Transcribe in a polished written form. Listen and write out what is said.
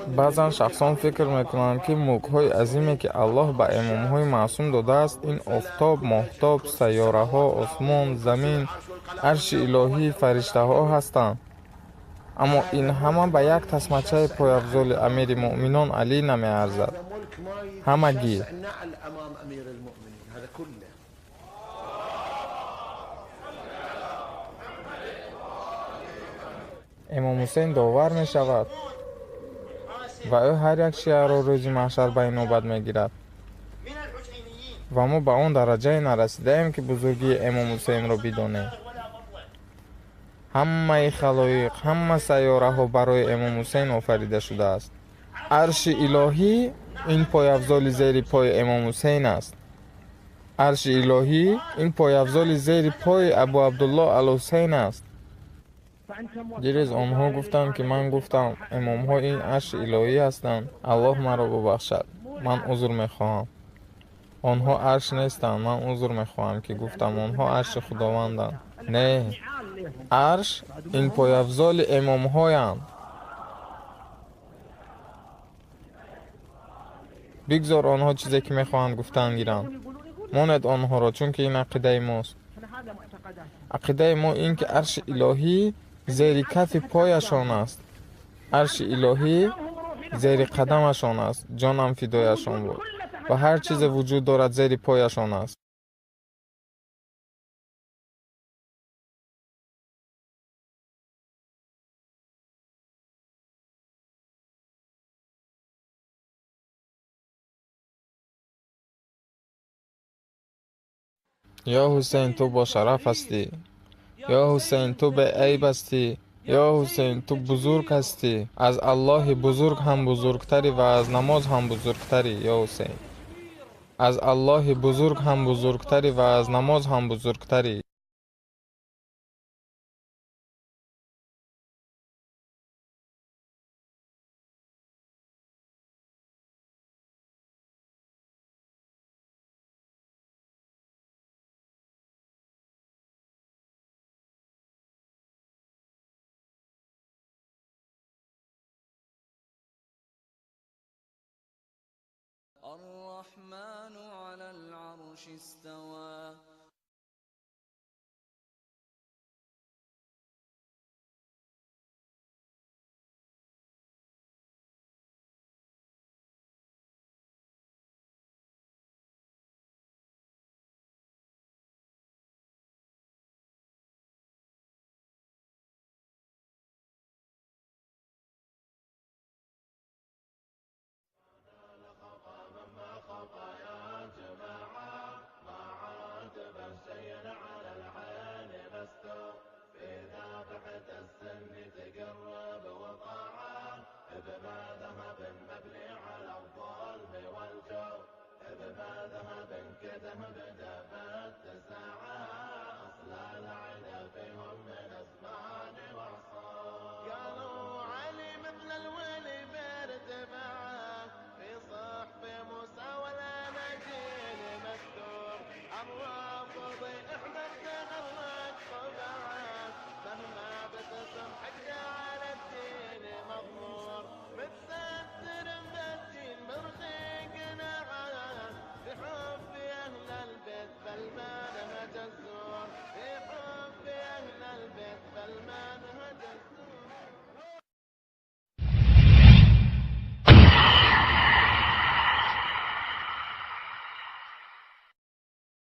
Баъзан шахсон фикр мекунанд, ки мулкҳои азиме, ки Аллоҳ ба имомҳои маъсум додааст, ин офтоб, моҳтоб, сайёраҳо, осмон, замин, арши илоҳӣ, фариштаҳо ҳастанд. Аммо ин ҳама ба як тасмачаи пойафзоли амири муъминон Алӣ намеарзад. Ҳамагӣ. Имом Ҳусейн довар мешавад ва ӯ ҳар як шиаро рӯзи маҳшар ба инобат мегирад. Ва мо ба он дараҷае нарасидаем, ки бузургии Имом Ҳусейнро бидонем. Ҳамаи халоиқ, ҳама сайёраҳо барои Имом Ҳусейн офарида шудааст. Арши илоҳӣ ин пойафзоли зери пои Имом Ҳусейн аст. Арши илоҳӣ ин пойафзоли зери пои Абу Абдуллоҳ ал-Ҳусейн аст. Дирӯз онҳо гуфтанд, ки ман гуфтам имомҳо ин арши илоҳӣ ҳастанд. Аллоҳ маро бубахшад. Ман узр мехоҳам. Онҳо арш нестанд. Ман узр мехоҳам, ки гуфтам онҳо арши худованданд. Не, арш ин пойафзоли имомҳоянд. Бигзор онҳо чизе ки мехоҳанд гуфтан гиранд. Монед онҳоро, чунки ин ақидаи мост. Ақидаи мо ин ки арши илоҳӣ зери кафи пояшон аст. Арши илоҳӣ зери қадамашон аст. Ҷонам фидояшон буд. Ва ҳар чизе вуҷуд дорад зери пояшон аст. Ё Ҳусейн, ту бошараф ҳастӣ. Ё Ҳусейн, ту беайб ҳастӣ. Ё Ҳусейн, ту бузург ҳастӣ. Аз Аллоҳи бузург ҳам бузургтарӣ ва аз намоз ҳам бузургтарӣ. Ё Ҳусейн, аз Аллоҳи бузург ҳам бузургтарӣ ва аз намоз ҳам бузургтарӣ. الرحمن على العرش استوى.